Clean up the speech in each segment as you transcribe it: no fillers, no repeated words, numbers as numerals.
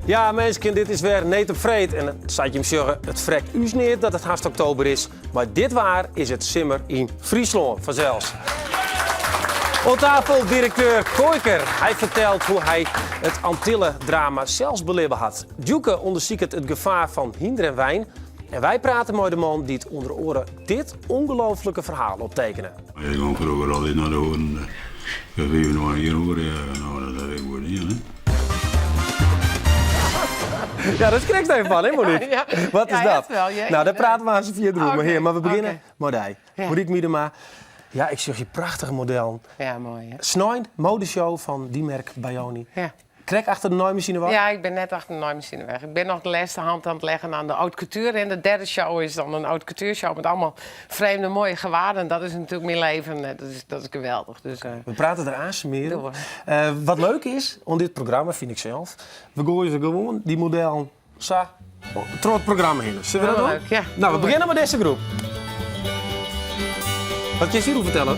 Ja, minsken, dit is wer Need op Freed. En sa't jim sjogge, it frekt ús neat dat it hast oktober is. Mei dit waar is it simmer yn Fryslân, fansels. Oan tafel direkteur Kooiker. Hy fertelt hoe't hy it Antille-drama sels belibbe hat. Djoeke ûndersiket it gefaar fan hynder en wein. En wy prate mei de man dy't ûnder oare dit ongelooflike ferhaal optekene. Ik gong froeger altyd nei de hoeren. Ik ha 25 jier hoeren, no dat ha ik goed dien, hè. Ja, dêr skrikst even fan, hè Monique? Ja, ja. Wat is Ja, dat? echt wel, ja. Nou, dêr prate we aanst fierder oer. Oké, Maar we begjinne oké. mei dy. Ja. Monique Miedema. Ja, ik sjoch hjir prachtige modellen. Ja, moai hè. Snein, modeshow fan dyn merk Bayoni. Ja. Krekt achter de naaimachine wei? Ja, ik bin net achter de naaimachine wei. Ik bin noch de lêste hand oan it leggen oan de haute couture. En de derde show is dan in haute couture show met allemaal vreemde mooie gewaden. Dat is natuerlik myn leven. Dat is geweldich. Dus, We prate der aanst mear Doe oer. mar. Wat leuk is oan dit programma, fyn ik sels, we goaie se gewoan, dy modellen, sa troch it programma hinne. Sille we dat Hiel dwaan? leuk, ja. Nou, we begjinne mei dizze groep. Wat kinst hjiroer fertelle?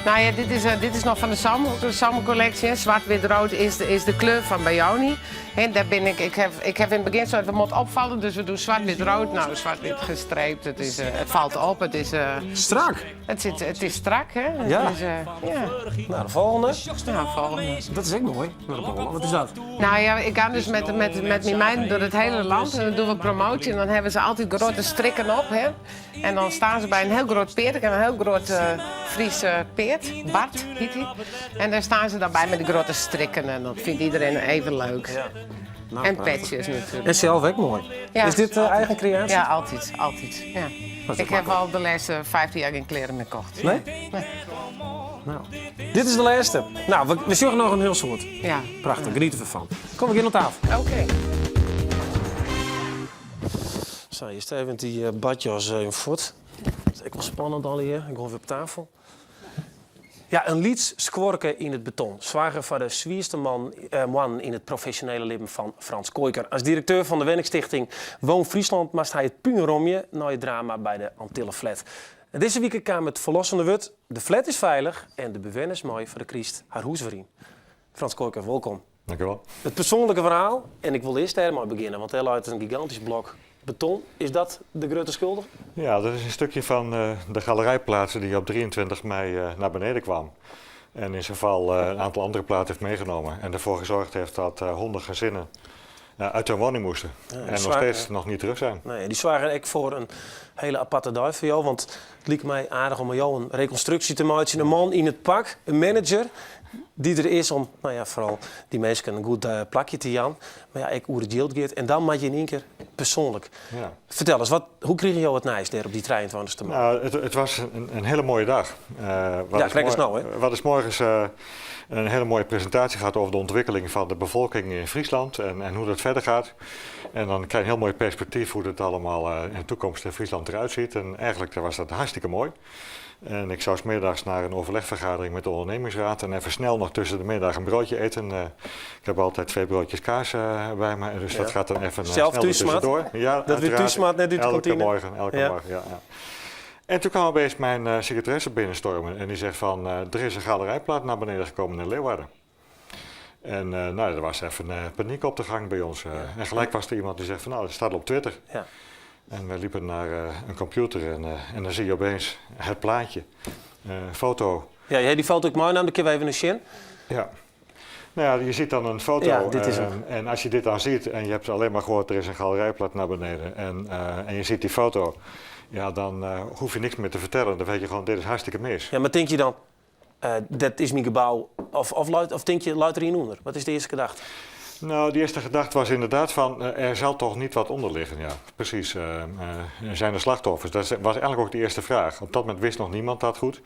Nou ja, dit is noch fan de simmerkolleksje. hè. Zwart, wit, rood is de kleur fan Bayoni. En dêr bin ik, ik ha yn it begjin sein, we moatte opfalle, dus we dogge zwart, wit, rood. Nou, zwart, wit gestreept, it falt op. It is, Strak. It is strak, hè? It Ja. is, ja. Nou, de folgjende. Nou, de folgjende. Dat is ek moai. Wat is dat? Nou ja, ik ga dus met myn meiden troch it hiele lân en dan dogge we promoasje en dan hawwe se altyd grutte strikken op. Hè? En dan steane se by in hiel grut peard. Ik ha in hiel grut Frysk peard, Bart hjit hy. En dêr steane se dan by mei de grutte strikken en dat fynt iderien even leuk. Ja. Nou, En prachtich. petsjes natuerlik. En sels ek moai. Ja. Is dit eigen kreaasje? Ja, altyd, altyd. Ja. Dat is Ik ha maklik. al de lêste 15 jier gjin klean mear kocht. Nee? Nee. Nou, dit is de lêste. Nou, we sjogge noch in hiel soad. Ja. Prachtich, geniet derfan. Kom, we gean oan tafel. Oké. Sa, earst even dy badjas even fuort. Dat is ek wol spannend allegear. Ik goai wer op tafel. Ja, in lyts skuorke yn it beton soarge foar de swierste moannen yn it profesjonele libben fan Frans Kooiker. As direkteur fan de wenningstichting Woon Friesland moast hy it pún romje nei it drama by de Antilleflat. En dizze wike kaam it ferlossende wurd, de flat is feilich en de bewenners meie foar de kryst har hûs wer yn. Frans Kooiker, wolkom. Dankjewel. It persoanlike ferhaal, en ik wol earst dêrmei begjinne, want dêr leit in gigantysk blok beton. Is dat de grutte skuldige? Ja, dat is in stukje fan de galerijplaat dy't op 23 mei nei beneden kwam. En yn syn gefal in aantal andere platen heeft meegenomen. En ervoor gezorgd heeft dat 100 gezinnen uit hun woning moesten. Ja, en nog steeds nog niet terug zijn. Nee, dy soargen ek foar in hiele aparte dei foar jo, want it like my aardich om mei jo in rekonstruksje te meitsjen. In man yn it pak, in manager, dy't der is om, nou ja, foaral dy minsken in goed plakje te jaan. Mar ja, ek oer it jild giet en dan moat je yn ien kear persoanlik. Ja. Fertel ris, wat, hoe krigen jo it nijs dêr op dy 23e maart? Nou, it was in hiele moaie dag. Wat Ja, krekt as no, hè? Wat is morgens in hiele moaie presintaasje gehad oer de ûntwikkeling fan de befolking yn Fryslân en hoe't dat fierder giet. En dan krije je in hiel moai perspektyf hoe't it allegear yn de takomst yn Fryslân derút sjocht. En eigentlik was dat hartstikke moai. En ik soe middeis nei in overlegvergadering met de ondernemingsraad en even snel noch tusken de middag in broadsje iten. Ik ha altyd twa broadsjes kaas by my, dus dat giet dan even Sels snel thús tuskentroch. Ja, Dat wie uiteraard. thússmard, net út de Elke kantine? morgen, elke morgen, ja, ja. En toen kwam opeens mijn secretaresse binnenstormen en die zegt van, er is een galerijplaat naar beneden gekomen in Leeuwarden. En nou, er was even paniek op de gang bij ons. En gelijk was er iemand die zegt van, nou, dat staat op Twitter. En we liepen naar een computer en dan zie je opeens het plaatje, een foto. Ja, je hebt die foto ook meinaam, dan kunnen we even naar sjen. Ja. Nou ja, je ziet dan een foto. Ja, dit is hem. En als je dit dan ziet en je hebt alleen maar gehoord, er is een galerijplaat naar beneden. En je ziet die foto, ja, dan hoef je niks meer te vertellen. Dan weet je gewoon, dit is hartstikke mis. Ja, mar tink je dan, dat is myn gebou, of tink je, leit der ien ûnder? Wat is de earste gedachte? Nou, de eerste gedachte was inderdaad van, er zal toch niet wat onder liggen. Ja, precies. Er zijn er slachtoffers? Dat was eigenlijk ook de eerste vraag. Op dat moment wist nog niemand dat goed.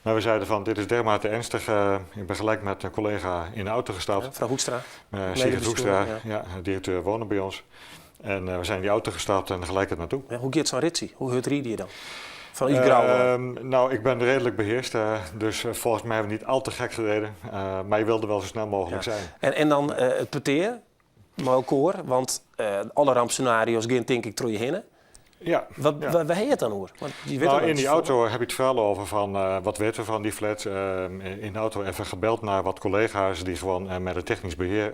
Maar we zeiden van, dit is dermate ernstig. Ik ben gelijk met een collega in de auto gestapt. Ja, mevrouw Hoekstra. Sigrid Medebestuurder, Hoekstra, ja. ja, directeur wonen bij ons. En we zijn in die auto gestapt en gelijk het naartoe. Ja, hoe giet sa'n ritsje? Hoe hurd ride je dan? Fan út Grou? Nou, ik ben redelijk beheerst, dus volgens mij hebben we niet al te gek gereden. Maar je wilde wel zo snel mogelijk zijn. En dan it petear mei elkoar, want alle rampscenario's gean tink ik troch je hinne. Ja. Wat, ja. Wêr ha je it dan oer? Want je wit Nou, al in die dat auto heb je het vooral over van wat weten we van die flat. In de auto even gebeld naar wat collega's die gewoon met het technisch beheer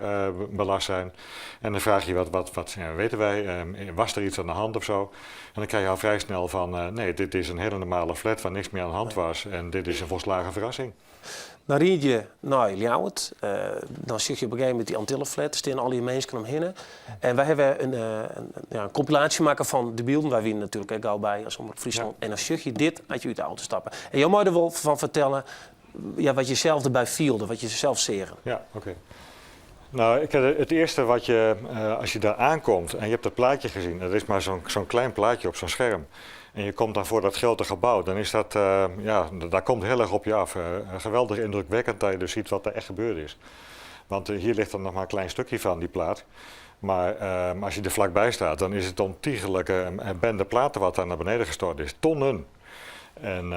belast zijn. En dan vraag je wat, ja, weten wij, was er iets aan de hand of zo? En dan krijg je al vrij snel van nee, dit is een hele normale flat waar niks meer aan de hand was. En dit is een volslagen verrassing. Dan ried je naar Ljouwert. Dan zie je op een gegeven moment die Antillenflat. Er staan al die mensen omheen. En wij hebben ja, een compilatie maken van de beelden. Wij winnen natuurlijk ook al bij als Omroep Friesland. En dan zie je dit uit je uit de auto stappen. En jou mag er wel van vertellen, ja, wat je zelf erbij vielde, wat je zelf zegen. Ja, oké. Nou, het eerste wat je, als je daar aankomt en je hebt dat plaatje gezien, dat is maar zo'n klein plaatje op zo'n scherm. En je komt dan voor dat grote gebouw, dan is dat, ja, daar komt heel erg op je af. Geweldig indrukwekkend dat je dus ziet wat er echt gebeurd is. Want hier ligt dan nog maar een klein stukje van die plaat. Maar als je er vlakbij staat, dan is het ontiegelijke bende platen wat daar naar beneden gestort is. Tonnen. En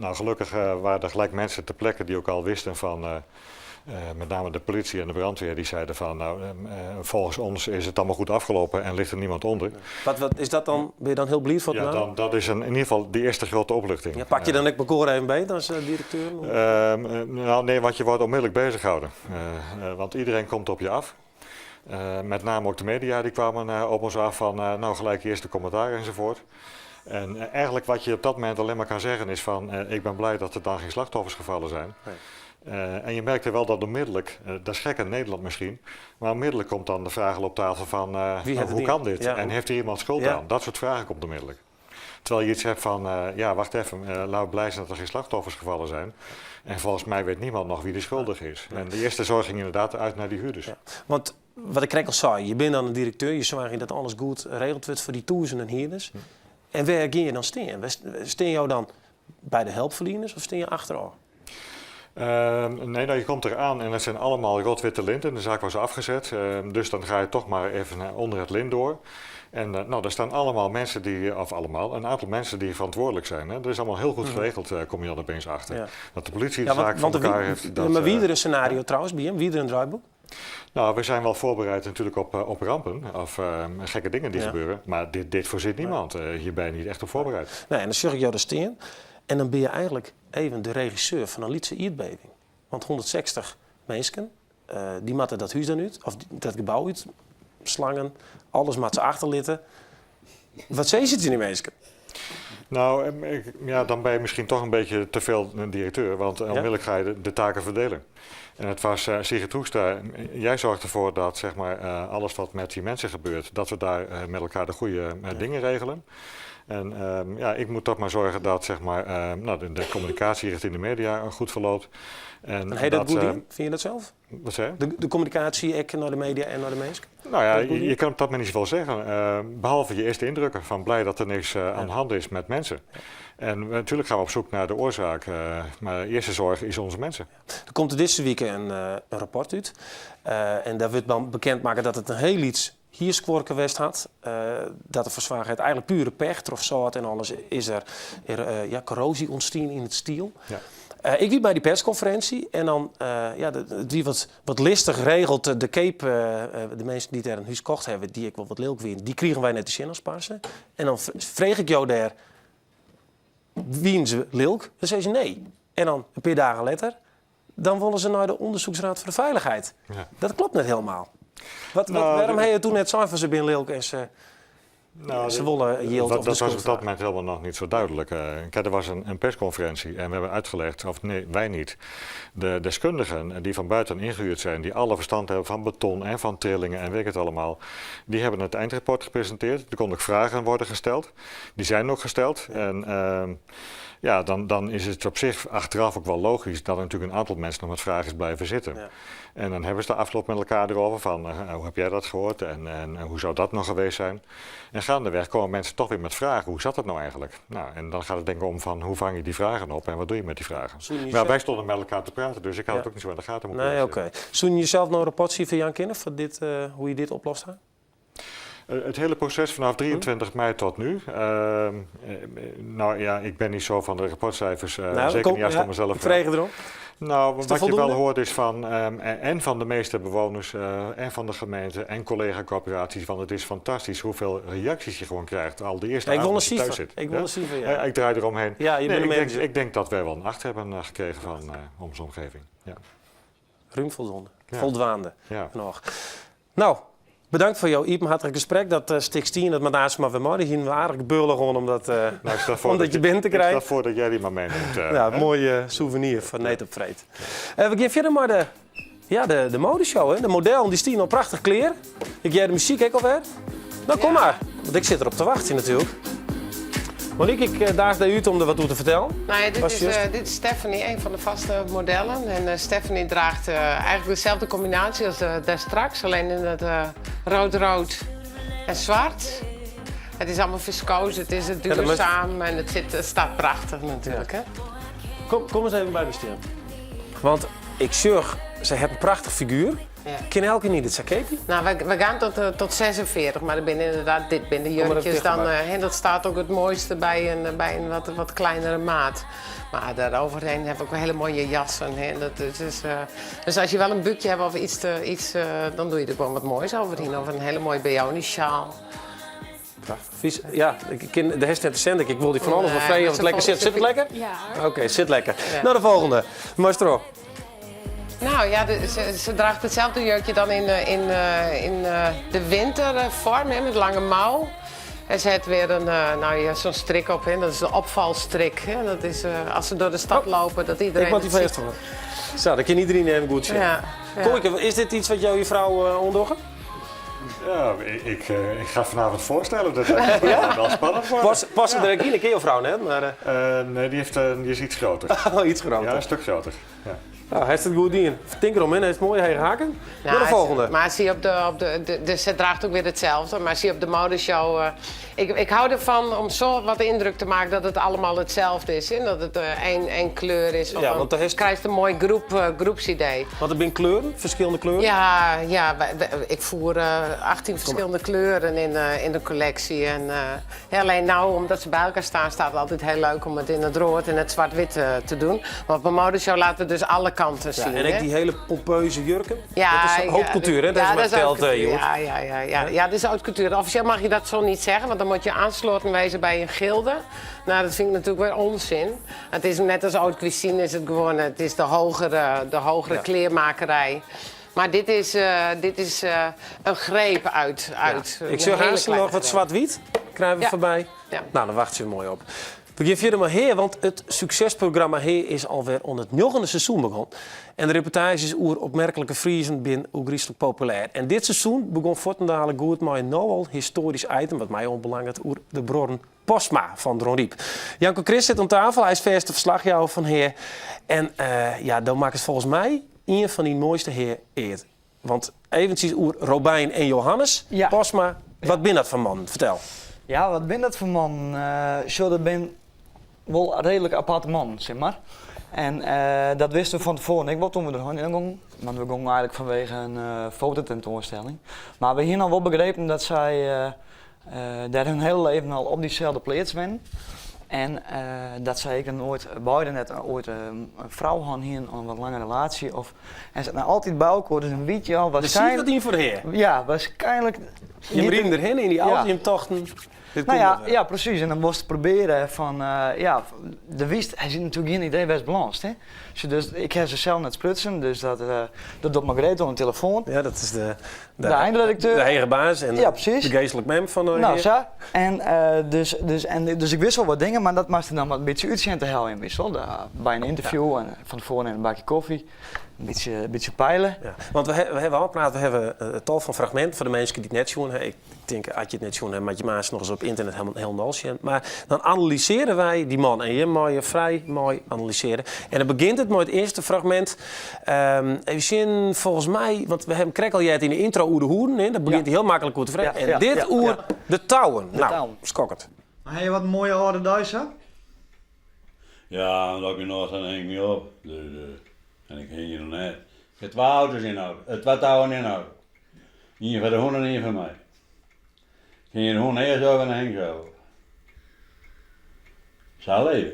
gelukkig waren er gelijk mensen ter plekke die ook al wisten van, met name de politie en de brandweer, die zeiden van, nou, volgens ons is het allemaal goed afgelopen en ligt er niemand onder. Ja. Wat is dat dan? Ben je dan heel blij voor het Ja, nou? dat is in ieder geval de eerste grote opluchting. Ja, pak je dan ook elkaar even beter als directeur? Nou, nee, want je wordt onmiddellijk bezig gehouden. Want iedereen komt op je af. Met name ook de media die kwamen op ons af van, nou gelijk eerste commentaar enzovoort. En eigenlijk wat je op dat moment alleen maar kan zeggen is van, ik ben blij dat er dan geen slachtoffers gevallen zijn. En je merkte wel dat onmiddellijk, dat is gek in Nederland misschien, maar onmiddellijk komt dan de vraag al op tafel van, Wie heeft het hoe niet? kan dit? Ja. En heeft hier iemand schuld aan? Dat soort vragen komt onmiddellijk. Terwijl je iets hebt van, ja, wacht even, laten we blij zijn dat er geen slachtoffers gevallen zijn. En volgens mij weet niemand nog wie de schuldig is. En de eerste zorg ging inderdaad uit naar die huurders. Ja. Want wat ik al zei, je bent dan een directeur, je zorgt dat alles goed geregeld wordt voor die duizenden huurders. En waar ging je dan staan? Waar steen jou dan bij de hulpverleners of steen je achteraf? Nee, je komt eraan en het zijn allemaal rood-witte linten. De zaak was afgezet, dus dan ga je toch maar even onder het lint door. En daar staan allemaal mensen die, of allemaal, een aantal mensen die verantwoordelijk zijn. Hè. Dat is allemaal heel goed geregeld, kom je dan opeens achter. Dat de politie de zaak voor elkaar heeft. Maar wie er een scenario trouwens bij hem? Wie er een draaiboek? Nou, we zijn wel voorbereid natuurlijk op rampen of gekke dingen die gebeuren. Maar dit voorziet niemand. Hier ben je niet echt op voorbereid. Nee, en dan zeg ik jou daar staan. En dan ben je eigenlijk even de regisseur van een Lietse aardbeving. Want 160 mensen, die moeten dat huis dan uit, of dat gebouw uit, slangen, alles moet ze achterlitten. Wat zei ze die mensen? Dan ben je misschien toch een beetje te veel een directeur, want onmiddellijk ga je de taken verdelen. En het was Sigrid Hoekstra, jij zorgt ervoor dat, alles wat met die mensen gebeurt, dat we daar met elkaar de goede dingen regelen. En ik moet toch maar zorgen dat, de communicatie richting de media goed verloopt. En En heet dat dat, goed in? Vind je dat zelf? Wat zei je? De communicatie ek naar de media en naar de mensen? Dat goed Je kan op dat moment niet zoveel zeggen. Behalve je eerste indrukken van blij dat er niks aan de hand is met mensen. En natuurlijk gaan we op zoek naar de oorzaak. Maar de eerste zorg is onze mensen. Ja. Er komt deze week een rapport uit. En daar wordt dan bekendmaken dat het een heel iets hier squorken west had. Dat de verzwaarheid eigenlijk pure pech, of zo had en alles, is er corrosie ontstaan in het stiel. Ik liep bij die persconferentie en dan ja, die wat listig regelt, de cape, de mensen die daar een huis gekocht hebben, die ik wel wat lelijk vind, die kregen wij net de zin als passen. En dan vreeg ik jou daar, wien ze lelijk? Dan zei ze nee. En dan een paar dagen later, dan willen ze naar de Onderzoeksraad voor de Veiligheid. Dat klopt net helemaal. Waarom heb je toen net zo van ze binnen lelijk en ze willen yield of de Dat was op schuld dat moment helemaal nog niet zo duidelijk. Er was een persconferentie en we hebben uitgelegd, of nee, wij niet, de deskundigen die van buiten ingehuurd zijn, die alle verstand hebben van beton en van trillingen en weet ik het allemaal, die hebben het eindrapport gepresenteerd. Er konden ook vragen worden gesteld. Die zijn ook gesteld. En dan is het op zich achteraf ook wel logisch dat er natuurlijk een aantal mensen nog met vragen is blijven zitten. En dan hebben ze de afloop met elkaar erover van, hoe heb jij dat gehoord en hoe zou dat nog geweest zijn? En gaandeweg komen mensen toch weer met vragen, hoe zat dat nou eigenlijk? En dan gaat het denk ik om van, hoe vang je die vragen op en wat doe je met die vragen? Zoen je Maar zelf wij stonden met elkaar te praten, dus ik had het ook niet zo in de gaten moeten Nee, hebben. oké. Zoen je zelf nou een rapport zien van Jan Kinner, voor hoe je dit oplost? Hè? Het hele proces vanaf 23 mei tot nu. Ik ben niet zo van de rapportcijfers, zeker niet als het om mezelf Ik vreeg gaat. erom. Nou, Is dat wat je wel voldoende? hoort is van, en van de meeste bewoners en van de gemeente en collega-corporaties, want het is fantastisch hoeveel reacties je gewoon krijgt al de eerste Ja, ik wil avond een dat je thuis cijfer. zit. Ik wil Ja? een cijfer, ja. Ja, ik draai eromheen. Ja, je Nee, bent een ik, denk, manager. ik denk dat wij wel een 8 hebben gekregen van onze omgeving. Ja. Ruim voldoende. Ja. Voldoende. Ja. Nog. Nou, bedankt voor jouw iepenhartig gesprek. Dat Stik 10, dat maar naast maar weer morgen hier aardig beullen gewoon om dat, Nou, ik stel voor om dat je binnen te Ik stel krijgen. voor dat jij die maar meeneemt. Ja, hè? mooi souvenir van Neet op Vreed. We gaan verder maar de modeshow. Hè? De model, die stien al prachtig kleer. Ik jij de muziek ook alweer. Nou, kom maar. Want ik zit erop te wachten natuurlijk. Monique, ik daag de uit om er wat toe te vertellen. Nou ja, Was juist. dit is Stephanie, een van de vaste modellen. En Stephanie draagt eigenlijk dezelfde combinatie als daarstraks. Alleen in het rood, rood en zwart. Het is allemaal viscose, het is het Ja, dat moet- duurzaam en het staat prachtig natuurlijk. Ja. Hè? Kom eens even bij me staan. Want ik zorg, ze hebben een prachtig figuur. Ja. Ken elke niet het zakepje? Nou, wij gaan tot 46, maar er binnen inderdaad dit binnen de Kom maar even jurkjes. Dan, dichterbij. hè, dat staat ook het mooiste bij een wat kleinere maat. Maar daaroverheen heb ik ook hele mooie jassen. Hè. Dat is, dus, dus als je wel een bukje hebt of iets, te, iets, dan doe je er gewoon wat moois overheen. Of een hele mooie Brioni sjaal. Prachtig. Vies, ja, ik ken de hersen te zenden. Ik wil die van alles Nee, wel vrij maar of het ze lekker zit. Zit het lekker? Ja. Oké, zit lekker. Ja. Nou, de volgende. Maestro. Nou ja, ze draagt hetzelfde jurkje dan in de wintervorm, hè, met lange mouw. En ze heeft weer zo'n strik op, hè. Dat is de opvalstrik. Hè. Dat is, als ze door de stad Oh, lopen, dat iedereen Ik moet die het van ziet. eerst horen. Zo, dan kan iedereen even goed zien. Ja, ja. Koike, is dit iets wat jou je vrouw ondoggen? Ja, ik ga vanavond voorstellen. Dat het wel spannend wordt. Pas er een keer jouw vrouw net, maar Nee, die is iets groter. Oh, iets groter. Ja, een stuk groter. Ja. Nou, hij heeft het goed in. Tink erom in, hij heeft mooie hege haken. Nou, Naar de hij is- volgende. Maar zie je op de, op de, de, dus ze draagt ook weer hetzelfde. Maar zie je op de modeshow. Ik hou ervan om zo wat indruk te maken dat het allemaal hetzelfde is. Hè? Dat het één kleur is. Of Ja, dan want daar is krijg je een mooi groepsidee. Want er zijn kleuren, verschillende kleuren. Ja, ja, ik voer 18 verschillende kleuren in de collectie. En ja, alleen nou, omdat ze bij elkaar staan, staat het altijd heel leuk om het in het rood en het zwart-wit te doen. Maar op een modeshow laten we dus alle kanten Ja, zien. en ook hè? die hele pompeuze jurken. Ja, dat is ja, haute couture, hè? Dat ja, is maar dat is haute verteld, couture. Joert. Ja, ja, ja, ja. Ja, dat is haute couture. Officieel mag je dat zo niet zeggen, want dan moet je aansloten wezen bij een gilde. Nou, dat vind ik natuurlijk weer onzin. Het is net als haute cuisine, is het gewoon, het is de hogere kleermakerij. Maar dit is een greep uit Ik een zeg hele haast kleine nog wat greep. zwart-wit. Krijgen we voorbij. Nou, dan wacht je mooi op. We gaan verder maar heer, want het succesprogramma Heer is alweer onder het 9e seizoen begonnen. En de reportages oer opmerkelijke Friezen bin oegrieselijk populair. En dit seizoen begon Fortendalen goed met een nogal historisch item, wat mij onbelangrijk, oer de bronnen Postma van Dronryp. Janko Krist zit aan tafel, hij is verste verslagjouwer van Heer. En dan maakt het volgens mij een van die mooiste Heer eert. Want eventjes oer Robijn en Johannes Postma, wat ben dat voor man? Vertel. Ja, wat ben dat voor man? Zo, dat ben wel een redelijk apart man, zeg maar. En dat wisten we van tevoren. Ik wat toen we er in gingen, want we gingen eigenlijk vanwege een fototentoonstelling. Maar we hebben al wel begrepen dat zij daar hun hele leven al op diezelfde plaats zijn. En dat zij ik nooit, beide net ooit een vrouw hadden hier, een wat lange relatie. Of, en ze nou altijd bij elkaar, dus een weet je al, Dus zie je waarschijnlijk dat niet voor de heer? Ja, waarschijnlijk Je niet riem erheen in die Ja. auto, je hem tochten. Dit komt nog wel. Ja, precies. En dan was het proberen van, ja, de wist, hij zit natuurlijk geen idee best balans, hè. Dus ik heb ze zelf net sprutsen, dus dat doet Margreet op een telefoon. Ja, dat is De eindredacteur. de eigen baas en Ja, precies. de geestelijk mem van de Nou, heer. zo. En dus ik wissel wat dingen, maar dat maakte dan wat een beetje uitzien te hel in wissel. Daar, bij een interview en van tevoren een bakje koffie. Een beetje peilen. Ja, want we hebben al gepraat, we hebben tal van fragmenten voor de mensen die het net zien. Ik denk, als je het net zien hebt, maar je maakt nog eens op internet helemaal heel nals zien. Maar dan analyseren wij die man. En je mag je vrij mooi analyseren. En dan begint het met het eerste fragment. Even zien, volgens mij, want we hebben Krekkel jij het in de intro oer de hoeren. Hè? Dat begint heel makkelijk oer te vragen. En dit oer de touwen. De Nou, touwen. schokkend. Maar heb je wat mooie oude duizen? Ja, omdat ik nog dan hing ik me op. Dus en ik hing hier nog net. Ik heb 2 auto's in de auto. 2 touwen in de auto. Eén van de honden en één van mij. Ik ging de hond eerst over en dan hing ze over. Zou leven.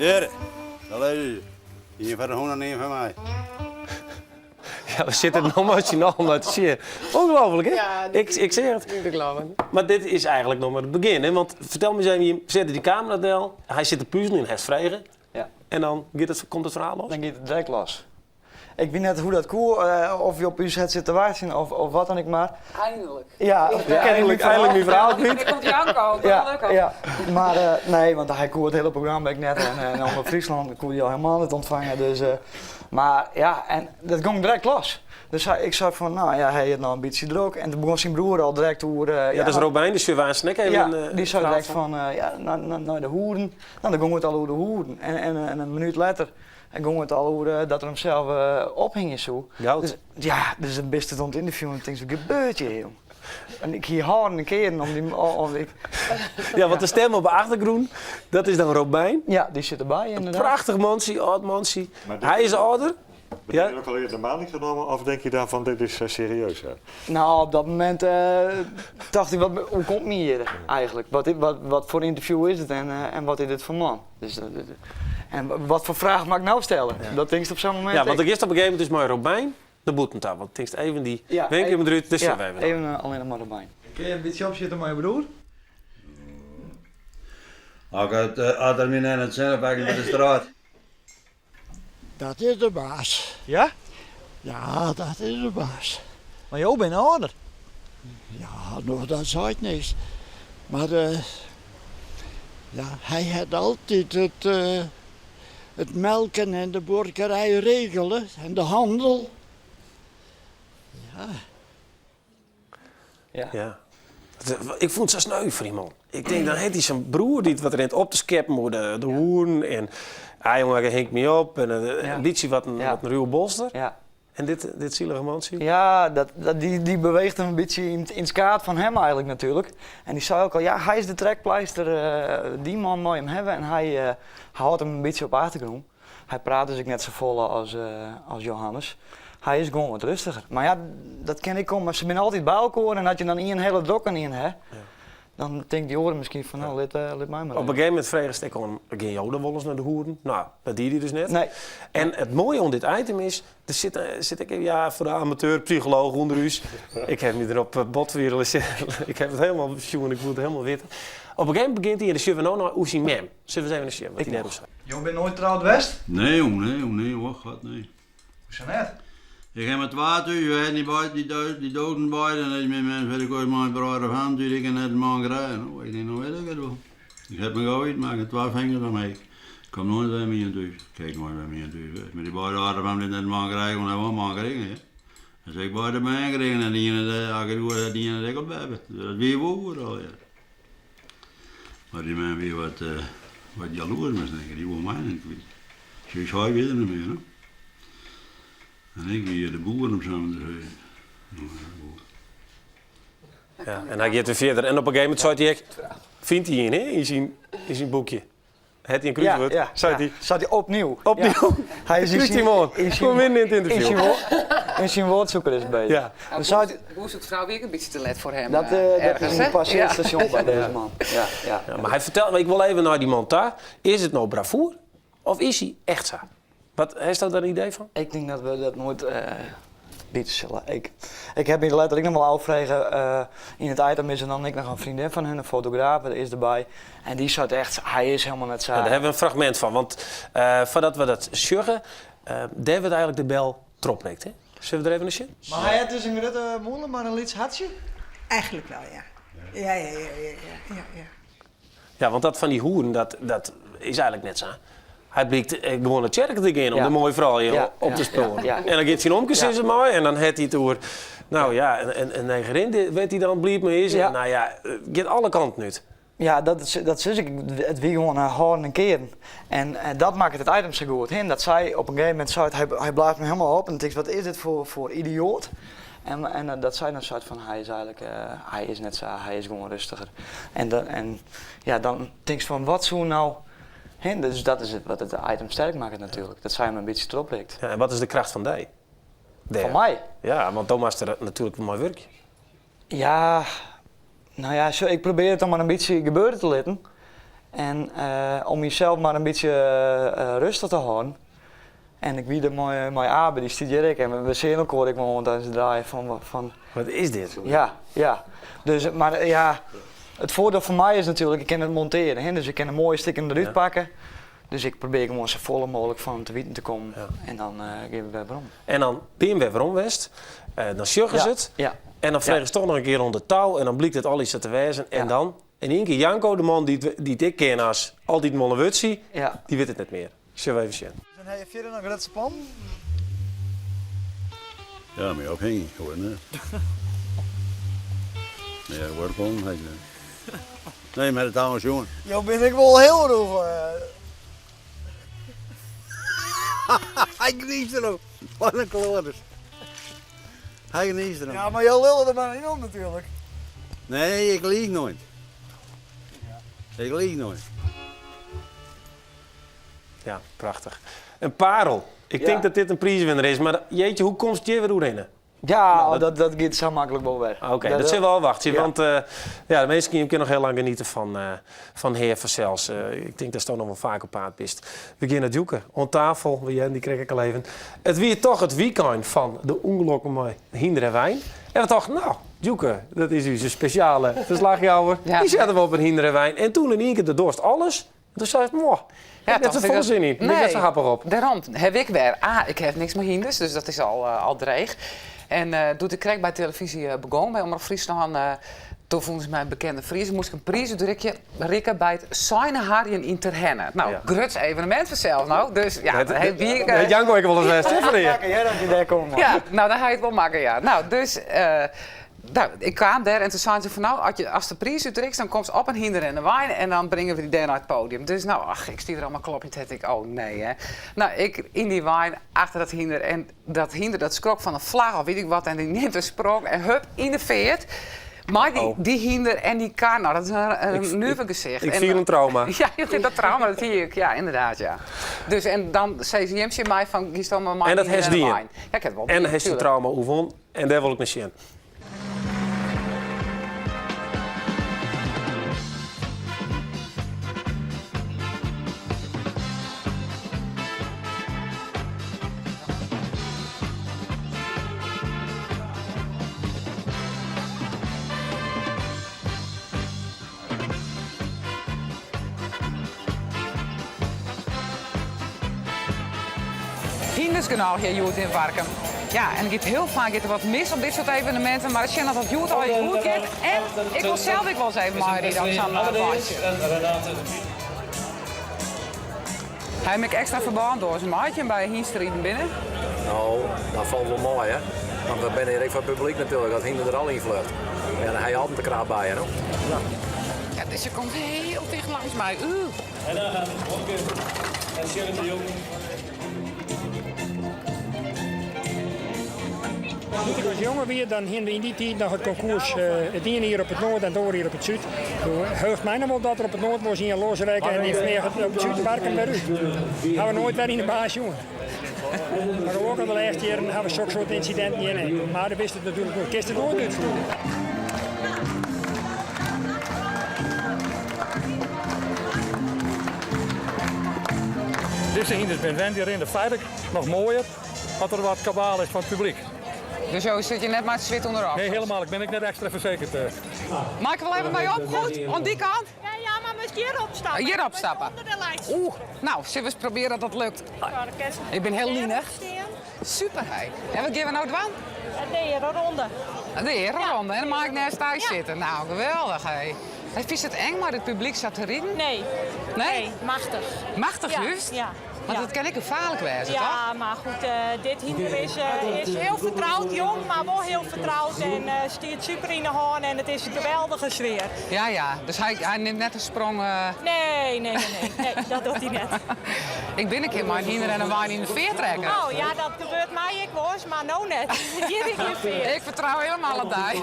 Hjir, dêr lizze se. Ien foar de hûn en ien foar my. Ja, we sitte no mei syn allen nei te sjen. Ongelooflijk, hè? Ja, dit ik, ik seach it. Niet te geloven. Mar dit is eigentlik noch mar it begjin, hè? Want fertel my ris even, jim sette dy kamera del, hy sit te puzelen en hast frege. Ja. En dan giet it, komt it ferhaal los? Dan giet it direkt los. Ik wit net hoe't dat koe, of hy op ús hat sitten te wachtsjen of, of wat dan ek mar. Eindelijk. Ja, Einlik, einlik myn ferhaal kwyt. Dêr komt Janko, Ja, gelokkich. ja. Mar nee, want hy koe it hiele programma ek net en, en Omrop Fryslân koe hy al helemaal net ûntfange. Dus, mar ja, en dat gong direkt los. Dus hy, ik sei fan, no ja, hy hat no in bytsje drok. En toen begûn syn broer al direkt oer... Ja, dat is Robijn, dus we aansnek even Ja, een dy sei ferhaal direkt fan. fan, ja, nei de hoeren. No, dan gong it al oer de hoeren. En, en, en in minút letter gong it al oer dat er himsels ophingje soe. Goud. Dus, ja, dus dan bist it oan it ynterviewen en tinkst, wat gebeurt hjir, jong? En ik hie hâlden en kearen om dy... Om, ik, Ja, want de stem op de achtergrûn, dat is dan Robijn. ja, dy sit derby ynderdaad. Prachtich mantsje, âld mantsje. Maar dit- Hy is âlder. Ben Ja. je ook al eerder de maling genomen of denk je dan van dit is serieus? Hè? Nou, op dat momint tocht ik, wat, hoe komt my hjir eigentlik? Wat, wat, wat foar ynterview is it en, en wat is dit foar man? Dus, en wat foar fraach moat ik no stelle? Dat tinkst op sa'n momint Ja, want ek. ik earst op in gegeven momint dus mei Robijn nei bûten ta. Want tinkst even dy Ja, wenkeamer even- derút, dus Ja, we even. even allinnich mar Robijn. Kinne je in bytsje opsjitte mei je broer? As ik it, as er my net yn it sinne pakken by de straat. Dat is de baas. Ja? Ja, dat is de baas. Mar jo binne âlder. Ja, no, dat seit niks. Mar ja, hy hat altyd it, it melken en de buorkerij regele en de hannel. Ja. Ja. Ja. Ik fûn it sa sneu foar dy man. Ik tink, dan hat hy sa'n broer dy't wat rint op te skeppen oer de, de hoeren. En ah, jonge, hing my op. En in bytsje wat in, Ja. wat in ruwe bolster. Ja. En dit, dit zielige mantsje. Ja, dat, dat, dy, dy beweecht him in bytsje yn, yn it skaad fan him eigentlik natuerlik. En dy sei ek al, ja, hy is de trekpleister, dy man mei him hawwe. En hy hâldt him in bytsje op 'e achtergrûn. Hy praat dus ek net safolle as, as Johannes. Hy is gewoan wat rêstiger. Mar ja, dat kin ek komme. Se binne altyd by elkoar en as je dan ien hiele drokke ien ha, dan tinkt dy oare miskien fan, no, lit, lit my mar Op in even. gegeven momint fregest ek oan, gean jo dan wolris nei de hoeren? No, dat die hy dus net. Nee. En it moaie oan dit item is, der sit, sit ek, ja, foar de amateurpsycholooch ûnder ús. Ik ha my derop botwierdele. Ik ha it hielendal sjoen, ik woe it hielendal witte. Op in gegeven momint begjint hy, en dan sjogge we no nei oer syn mem. Sille we ris even nei sjen wat hy dêroer sei. Jo binne noait troud west? Nee, jong, nee, jong, nee, och god, nee. Hoesa net? Ik ha mar twa thús, we hiene dy beide, dy dood, dy doden beide, en is myn mem sei, ik wol mei broer of hand, ik kin net in man krije. No, ik tink, no wit ik it wol. Ik ha my gau útmakke, twa fingers omheech. Ik kom noait wer by ien thús. Ik ha noait wer by ien thús west. Mar dy beide âlden fan my net in man krije, kon wol in man krigen, hè. Dan sei ik beide bern krigen en de iene, de, as ik it oer had, de iene ek al beppe. Dat wie wol goed allegear. Mar dy man wie wat, wat jaloers miskien, dy woe my net kwyt. Sjoch, hy wie der net mear, no. En ik wie de boer om sa mar te sizzen. No, ja, goed. Ja, en hy giet wer fierder. En op in gegeven momint seit hy ek, fynt hy ien, hè, yn syn, yn syn boekje. Hat hy in krúswurd? Ja, ja, Seit ja. hy. Seit hy opnieuw. Opnieuw. Ja. Hy is in Krúst syn- him oan. in syn- Kom yn it In ynterview. syn, wo- in syn woordzoeker is beuzich. Ja. Dan sei hy, Boer zoekt vrouw wie ek in bytsje te let foar him. dat, dat ergens, is hè? in passeerd stasjon by dizze man. Ja, ja. Ja, mar hy fertelt, mar ik wol even nei dy man ta. Is it no bravoer of is hy echt sa? Wat, hast dêr in idee fan? Ik tink dat we dat noait witte sille. Ik, ik ha my letter ek noch wol ôffrege, yn it item is der dan ek noch in freondin fan hun, in fotograaf, is derby. En dy seit echt, hy is hielendal net sa. Ja, dêr hawwe we in fragmint fan, want foardat we dat sjogge, dêr wurdt eigentlik de bel trochprikt. Hè? Sille we der even nei sjen? Mar hy hat dus in grutte mûle, mar in lyts hartsje? Eigenlijk wel, ja. Ja, ja, ja, ja, ja, ja, ja. Ja, want dat fan dy hoeren, dat, dat is eigentlik net sa. Hy blykt gewoan nei tsjerke te gean om Ja. de moaie froulju Ja, op ja, te spoaren. ja, ja. En dan giet syn omke Ja. sizze mei en dan hat hy it oer, no ja, in negerin wêr't hy dan bliid mei is. Ja. En, no ja, it giet alle kanten út. Ja, dat, is, dat sis ik. It wie gewoan in hâlden en kearen. En dat makket it item sa goed. Hè? Dat sy op in gegeven momint seit, hy, hy blaast my hielendal op en tinkt, wat is dit foar, foar idioat? En, en dat sy dan seit fan, hy is eigentlik, hy is net sa, hy is gewoan rêstiger. En, dan, en ja, dan tinkst fan, wat soe no... Hè? Dus dat is it, wat it item sterk makket natuerlik. Dat sy him in bytsje trochprikt. Ja, en wat is de kracht fan dy? Dêr. Fan my? Ja, want do moatst der natuerlik mei wurkje. Ja, no ja, sjoch, ik probearje it dan mar in bytsje gebeure te litten. En om mysels mar in bytsje rêstich te hâlden. En ik wie der mei, mei Abe, dy stiet hjir ek. En we seagen elkoar ek wol tijdens het draaien fan, fan... Wat is dit? Ja, ja. Dus, mar ja, it foardiel foar my is natuerlik, ik kin it montearje. Hè? Dus ik kin de moaie stikken derút pakke. Dus ik probearje gewoan safolle mooglik fan te witen te kommen. En dan gean we wer werom. En dan binne jim wer werom west. Dan sjogge se it. En dan frege se toch noch in kear oan de tou. En dan blykt it allegear sa te wêzen. En dan in ien kear Janko, de man dy't ik ken as altyd wol in wurdsje, dy wit it net mear. Sille we even sjen. En ha je fierder noch grutse plannen? Ja, my ophingje, hoor net. Nee, oare plannen ha ik net. Nee, mar it al sjoen. Jo binne ek wol hiel rûch. Hy gniist derom. Wat in kloaters. Hy gniist derom. Ja, mar jo lulle der mar yn om natuerlik. Nee, ik liich noait. Ik liich noait. Ja, prachtich. In parel. Ik tink dat dit in priiswinner is, mar jeetje, hoe komst hjir wer oerhinne? Ja, dat, dat giet sa maklik wol wer. Oké, dat sille we ôfwachtsje, want ja, de minsken kinne noch hiel lang geniete fan, fan Hear fansels. Ik tink datsto noch wol faak op paad bist. We gean nei Djoeke oan tafel, we hearden dy krekt ek al even. It wie toch it wykein fan de ûngelokken mei hynder en wein. En we tochten, no, Djoeke, dat is ús spesjale ferslachjouwer. Dy sette we op in hynder en wein. En toen in ien kear do dochst alles. Toen sei ik, moh, Ja, net safolle sin yn. Nee, net sa happich op. Dêrom ha ik wer. Ah, ik ha niks mei hynders, dus dat is al, al dreech. En doe't ik krekt by telefyzje begûn, by Omrop Fryslân, toen fûnen se my in bekende Fries. Moast ik in priis útrikke rikke by it Seineharjen yn Terherne. No, ja. Gruts evenemint fansels, no. Dus ja, dat wie ik. Janko ek wolris west, hè, fan Ja, dat je dêr komme. Ja, no, dan ha je it wol makke, ja. No, dus No, ik kaam dêr en toen seinen se fan no, as je, ast de priis útrikst, dan komst op in hynder en in wein en dan bringe we dy dêr nei it podium. Dus no, ach, ik stie der al mei klopjend het ik, oh nee hè. No, ik yn dy wein achter dat hynder en dat hynder dat skrok fan in flach of wit ik wat en dy nimt in sprong en hup, yn de feart. Mei dy, dy hynder en dy kar, no dat is in nuver gesicht. Ik fiel in trauma. Ja, dat trauma, dat hie ik, ja, ynderdaad, ja. Dus en dan sizze jim tsjin my fan, giest dan mar mei En dat hynder hast en de dien. wein. Ja, ik ha it wol En dien, hast dyn tuerlik. trauma oerwûn en dêr wol ik nei sjen. Hynders genôch hjir hjoed yn Warkum. Ja, en it giet hiel faak giet der wat mis op dit soart eveneminten, mar sjen oft dat hjoed allegear goed giet. En ik wol sels ek wolris even meiride op sa'n weintsje. Ha jim ek ekstra ferbândoazen mei as jim by hynsteriden binne? No, dat falt wol mei, hè. Want we binne hjir ek foar it publyk natuerlik, as hynder der al yn flecht. Ja, dan ha je altyd te krap by je, no. Ja, dizze komt hiel ticht langs my. Oeh. En dan gaan we en Sharon de Jong. Doe't ik as jonge wie, dan hiene we yn dy tiid noch it konkoers it iene jier op it Noard en it oare jier op it Súd. Doe heucht my noch wol dat der op it Noard wolris ien losrekke en dy fleach op it Súd Warkum wer út. Hawwe we noait wer yn de baan sjoen. Mar gelokkich de lêste jierren hawwe we soksoarte ynsidinten hjir net. Mar do witst it natuerlik noait. Kinst it noait útslute. Dizze hynders binne wend, dy rinne feitlik noch moaier as der wat kabaal is fan it publyk. Dus jo sitte net mei it swit ûnder de Nee, helemaal. Ik bin ek net ekstra fersekerd. Mei ik der wol even mei op? Goed, oan dy kant? Ja, ja, mar moatst hjir opstappe. Hjir opstappe. Ûnder de lights. Oeh, no, sille we ris probearje dat dat lukt. Ik bin hiel linich. Super, hé. En wat gean we no dwaan? De ereronde. De ereronde. En dan mei ik neist dy sitte. No, geweldich, hé. Hey, fynst it eng mei it publyk sa te riden? Nee. Nee? Nee, machtich. Machtich Ja, just? ja. Want Ja. it kin ek gefaarlik wêze, toch? Ja, mar goed, dit hynder is, is hiel fertroud, jong, mar wol hiel fertroud en stiet super yn de hân en it is in geweldige sfear. Ja, ja. Dus hy, hy nimt net in sprong. Nee, nee, nee, nee, nee, dat docht hy net. Ik bin in kear mei in hynder en in wein yn de feart rekke. Oh ja, dat gebeurt my ek wolris, mar no net. Hjir is gjin feart. Ik fertrou helemaal op dy.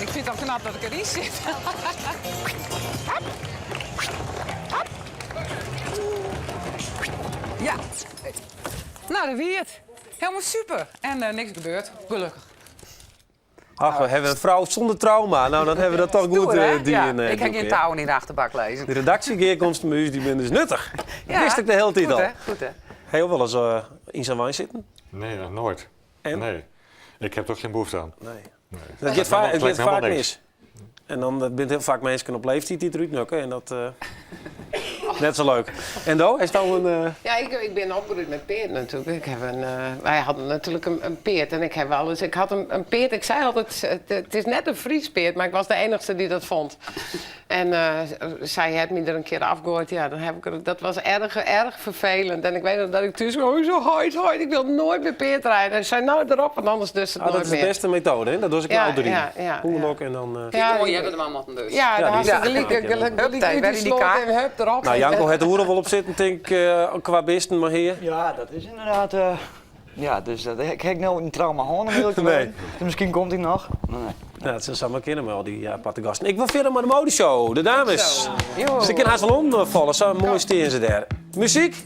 Ik fyn it al knap dat ik deryn sit. Ja. No, dêr wie it. Helemaal super. En eh, niks gebeurd, gelukkig. Ach, we hebben een vrouw zonder trauma. Nou, dan hebben we dat toch goed Stoer, hè? eh die Ja, in, eh, ik heb doek, geen hè. touwen in de achterbak lezen. De redactiegeerkomst bij u, die ben dus nuttig. Dat Ja, wist ik de hele tijd goed, al. hè? Goed, hè? Heb je ook wel eens eh, in zo'n wijn zitten? Nee, nog nooit. En? Nee. Ik heb er ook geen behoefte aan. Nee. Nee. Dat gaat va het lijkt gaat me vaak helemaal niks. mis. En dan eh, bent heel vaak mensen op leeftijd die eruit nukken. En dat... eh, net zo leuk. En Do, is nou een... eh, Ja, ik ben opgegroeid met peert natuurlijk. Ik heb een, eh, wij hadden natuurlijk een peert en ik heb wel eens... Ik had een peert, ik zei altijd, het is net een Fries peert, maar ik was de enigste die dat vond. En eh, zij had me er een keer afgegooid, ja, dan heb ik er, dat was erg, erg vervelend. En ik weet nog dat ik thuis kwam, zo hard, hard, ik wil nooit meer peert rijden. En ze zei, nou erop, want anders dus het ah, dat nooit is de meer. beste methode, hè? Dat doe ik Ja, al drie. ja, Ongeluk en dan... eh, Ja, Oh, je hebt het allemaal dus. Ja, Ja, daar die had ze is- gelijk, Ja. gelijk, Hup, gelijk daar uit werd die in die sloot kaart. en hup erop. Nou, Janko het hoeren wel op zitten, denk ik, eh, qua beesten, maar hier. Ja, dat is inderdaad. eh, ja, dus dat, ik heb nou een trauma gehad, om eerlijk te Nee. zijn. Dus misschien komt hij nog. Nee. Nou, dat zou maar kennen met al die aparte gasten. Ik wil verder met de modeshow, de dames. Zo. Ze kunnen haast wel omvallen, zo mooi steen ze daar. Muziek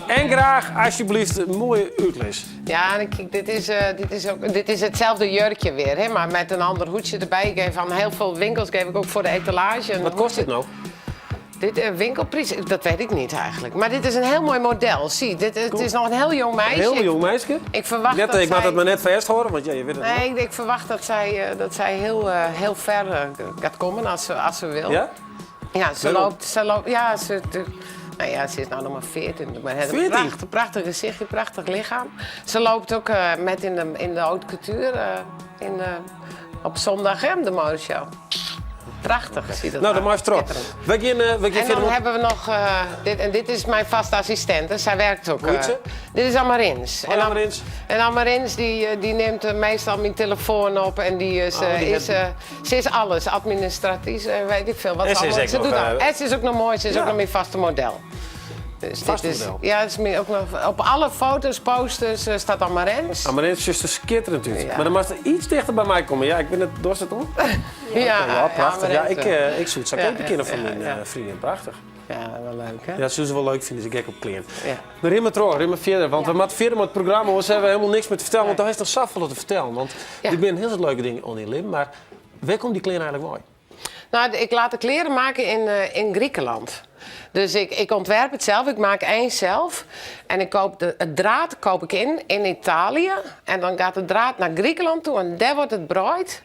en graag alsjeblieft een mooie uitles. Ja, en kijk, dit is, ook, dit is hetzelfde jurkje weer, hè, maar met een ander hoedje erbij. Ik geef aan heel veel winkels geef ik ook voor de etalage. een Wat kost dit nou? Dit eh, winkelprijs, dat weet ik niet eigenlijk. Maar dit is een heel mooi model. Zie, dit, het is nog een heel jong meisje. Een heel jong meisje. Ik verwacht Net, dat ik maak zij... dat maar net vast horen, want ja, je weet het Nee, niet. ik verwacht dat zij, heel, heel ver gaat komen als ze wil. Ja? Ja, ze Waarom? loopt, ze loopt, ja, ze, nou ja, ze is nou nog maar 14, maar het heeft een 14? prachtig, prachtig gezichtje, prachtig lichaam. Ze loopt ook met in de haute couture op zondag hè, de modeshow. Prachtig ziet dat Nou, dan eruit. maar even terug. Schitterend. We gaan, we gaan En verder dan met- hebben we nog, dit, en dit is mijn vaste assistente, zij werkt ook. Hoe heet ze? dit is Amarins. Hoi, En Amarins. En Amarins die neemt meestal mijn telefoon op en die is, Oh, die is, ze is alles, administratief en weet ik veel. Wat En ze is allemaal- ook ze nog, doet al. En ze is ook nog mooi, ze is ja. ook nog mijn vaste model. Dus Vaste dit is, model. Ja, het is meer ook nog, op alle foto's, posters staat Amarins. Amarins is er schitterend uit. Ja. Maar dan mag ze iets dichter bij mij komen. Ja, ik ben het dorst het om. Ja, Ja, prachtig. Ja, Amarins, ik zoek het. Zou ik Ja, ook bekennen ja, van ja, mijn ja. vriendin. Prachtig. Ja, wel leuk hè? Ja, dat zullen ze wel leuk vinden, ze gek op kleren. Ja. Maar Rimmer terug, Rimmer verder, want we moeten verder met het programma, hoor. Ze hebben helemaal niks meer te vertellen, want daar is nog zoveel te vertellen. Want Ja. er zijn heel veel leuke dingen onder je lim, maar waar komt die kleren eigenlijk bij? Nou, ik laat de kleren maken in Griekenland. Dus ik ontwerp het zelf, ik maak één zelf. En ik koop het draad koop ik in Italië. En dan gaat de draad naar Griekenland toe en daar wordt het braaid.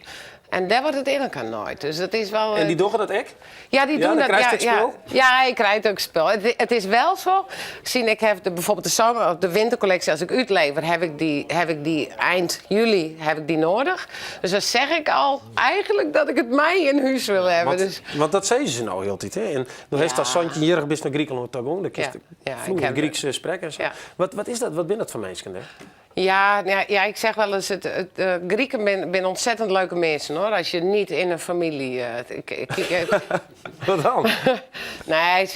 En daar wordt het in elkaar nooit. Dus dat is wel... En die doen dat ek? Ja, die Ja, doen dan dat. krijg Ja, je ja. het spul? Ja, ik krijg ook spul. Het is wel zo. Zie, ik heb bijvoorbeeld de zomer of de wintercollectie, als ik uitlever, heb ik die eind juli heb ik die nodig. Dus dan zeg ik al eigenlijk dat ik het mij in huis wil hebben. Want, Dus, want dat zeiden ze nou heel tijd, hè? En dan heeft dat Santje Jurg bis naar Griekenland toe gaan. Dan kiest Ja. de Ja, ik vloeiend heb- Griekse spreken en zo. Ja. Wat is dat? Wat ben dat voor mensen, hè? Ja, nou ja, ik zeg wel eens, Grieken zijn ontzettend leuke mensen, hoor. Als je niet in een familie... ik, ik, ik, ik- Wat dan? Nee,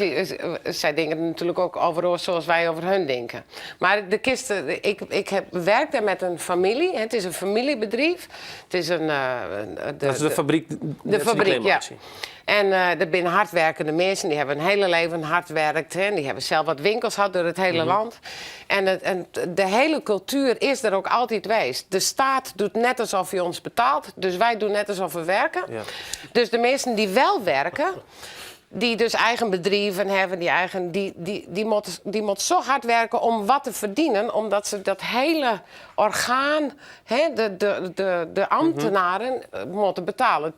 zij denken natuurlijk ook over zoals wij over hun denken. Maar de kisten, ik werk daar met een familie. hè. Het is een familiebedrijf. Het is een, een, de, Dat is de fabriek, De net die fabriek, ja. kleermaaksie. En er zijn hardwerkende mensen, die hebben hun hele leven hard werkt. Hè. En die hebben zelf wat winkels gehad door het hele land. En de hele cultuur is er ook altijd geweest. De staat doet net alsof hij ons betaalt. Dus wij doen net alsof we werken. Dus de mensen die wel werken, die dus eigen bedrijven hebben, die, eigen, die, die, die, moet, die moet zo hard werken om wat te verdienen, omdat ze dat hele orgaan, hè, de ambtenaren, moeten betalen. 10%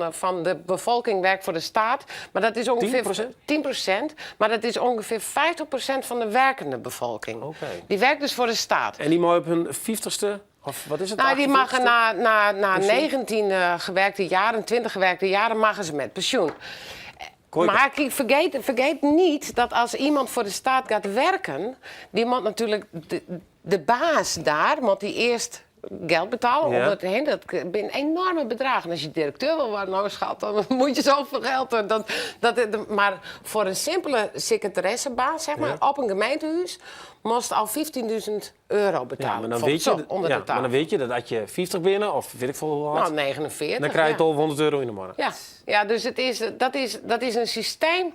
van de bevolking werkt voor de staat, maar dat is ongeveer 10%? 10%, maar dat is ongeveer 50% van de werkende bevolking. Die werkt dus voor de staat. En die mogen op hun 50ste, of wat is het? Nou, die mag 48ste? na Pensioen? 19 gewerkte jaren, 20 gewerkte jaren, mogen ze met pensioen. Kooiker. Maar kijk, vergeet niet dat als iemand voor de staat gaat werken, die moet natuurlijk de baas daar, moet die eerst geld betalen. Omdat, hè, dat zijn enorme bedragen. En als je directeur wil worden, nou schat, dan moet je zoveel geld. Maar voor een simpele secretaressebaas, op een gemeentehuis, moest al 15.000 euro betalen. Ja, maar dan Voor weet je zo, dat, onder ja, de tafel. maar dan weet je dat als je 50 binnen, of weet ik veel hoe oud, Nou, 49, dan krijg je ja. 1200 euro in de maand. Ja, ja, dus dat is een systeem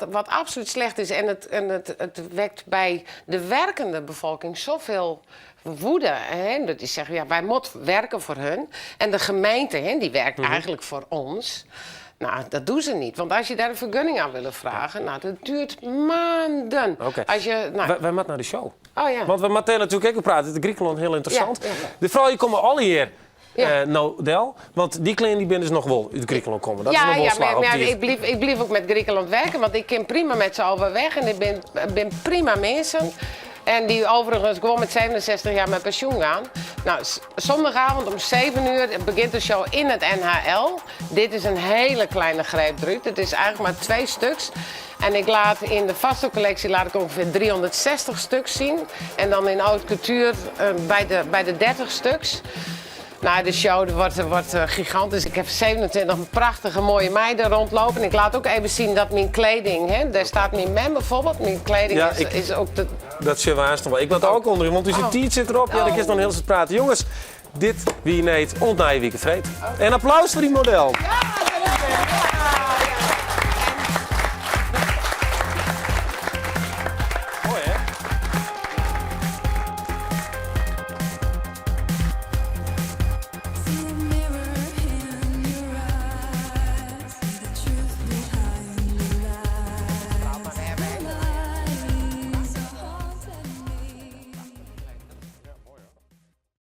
wat absoluut slecht is. En het wekt bij de werkende bevolking zoveel woede. Hè, dat die zeggen, ja, wij moeten werken voor hun. En de gemeente, hè, die werkt eigenlijk voor ons. Nou, dat doen ze niet. Want als je daar een vergunning aan wil vragen, nou, dat duurt maanden. Oké. Als je, nou, Wij, wij moeten naar de show. oh ja. Want we moeten natuurlijk ook praten. De Griekenland heel interessant. Ja, ja. De vrouwen komen alle hier. Ja. eh nou, Del, want die kleine die ben dus nog wel uit Griekenland komen. Dat is ja, nog wel ja, slag maar, op maar die. ik, blijf, ik blijf ook met Griekenland werken, want ik kan prima met ze overweg en ik ben, ben prima mensen. En die overigens gewoon met 67 jaar met pensioen gaan. Nou, z- zondagavond om 7 uur begint de show in het NHL. Dit is een hele kleine greep, Ruud. Het is eigenlijk maar twee stuks. En ik laat in de vaste collectie laat ik ongeveer 360 stuks zien. En dan in haute couture eh, bij, de, bij de 30 stuks. Nou, de show wordt, wordt eh, gigantisch. Ik heb 27 prachtige mooie meiden rondlopen. En ik laat ook even zien dat mijn kleding, hè, daar staat mijn mem bijvoorbeeld. Mijn kleding Ja, is, ik- is ook de. Dat zullen we haast nog wel. Ik laat ook onder, want onze Oh. tiet zit erop. Ja, ik is nog heel veel praten. Jongens, dit wie neemt ontnaaien wie vreed. En applaus voor die model. Ja, dat is het.